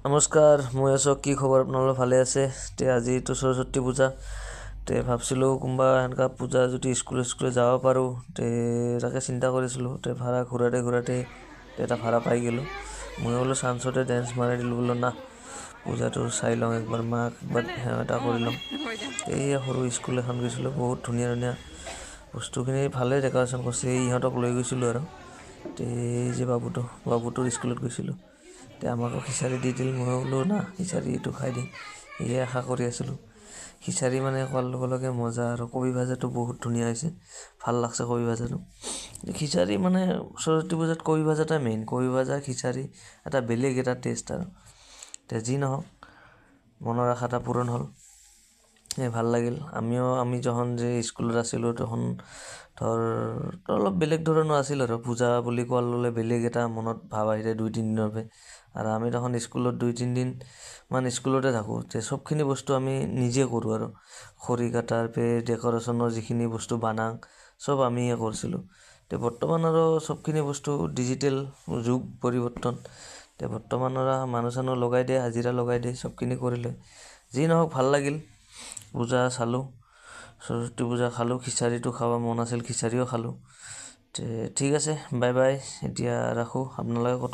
নমস্কাৰ, মই আছোঁ। কি খবৰ আপোনালোকৰ? ভালে আছে? তে আজিতো সৰস্বতী পূজা। তে ভাবছিলোঁ কোনোবা সেনেকুৱা পূজা যদি স্কুলে স্কুলে যাব পাৰোঁ, তে তাকে চিন্তা কৰিছিলোঁ। তে ভাড়া ঘূৰাতে ঘূৰাতে এটা ভাড়া পাই গ'লোঁ। মই বোলো চান্সতে ডেন্স মাৰি দিলোঁ। বোলো না, পূজাটো চাই লওঁ একবাৰ, মাক একবাৰ সেৱা এটা কৰি লওঁ। এই সৰু স্কুল এখন গৈছিলোঁ। বহুত ধুনীয়া ধুনীয়া বস্তুখিনি, ভালেই ডেক'ৰেশ্যন কৰিছে। ইহঁতক লৈ গৈছিলোঁ আৰু তে এই যে বাবুটো, বাবুটোৰ স্কুলত গৈছিলোঁ। তে আমাকো খিচাৰি দি দিল। মই বোলো না, খিচাৰিটো খাই দিম, সেয়ে আশা কৰি আছিলোঁ। খিচাৰি মানে খোৱাৰ লগে লগে মজা আৰু কবি ভাজাটো বহুত ধুনীয়া হৈছে, ভাল লাগছে কবি ভাজাটো। খিচাৰি মানে সৰস্বতী পূজাত কবি ভাজাটোৱে মেইন। কবি ভাজা, খিচাৰি এটা বেলেগ এটা টেষ্ট। আৰু তে যি নহওক, মনৰ আশা এটা পূৰণ হ'ল, এই ভাল লাগিল। আমিও আমি যখন যে স্কুলত আছিলোঁ, তখন ধৰ অলপ বেলেগ ধৰণৰ আছিল আৰু পূজা বুলি কোৱাৰ লগে বেলেগ এটা মনত ভাৱ আহি যায় 2-3 দিনৰ বাবে। আৰু আমি তখন স্কুলত 2-3 দিনমান স্কুলতে থাকোঁ, তে চবখিনি বস্তু আমি নিজে কৰোঁ আৰু খৰি কটাৰ পে ডেক'ৰেশ্যনৰ যিখিনি বস্তু বানাং, চব আমিয়ে কৰিছিলোঁ। তে বৰ্তমান আৰু চবখিনি বস্তু ডিজিটেল যুগ, পৰিৱৰ্তন। তে বৰ্তমান আৰু মানুহ চানুহ লগাই দিয়ে, হাজিৰা লগাই দিয়ে, চবখিনি কৰি লয়। যি নহওক, ভাল লাগিল, পূজা চালোঁ, সৰস্বতী পূজা খালোঁ, খিচাৰিটো খাব মন আছিল, খিচাৰিও খালোঁ। তে ঠিক আছে, বাই বাই, এতিয়া ৰাখোঁ। আপোনালোকে ক'ত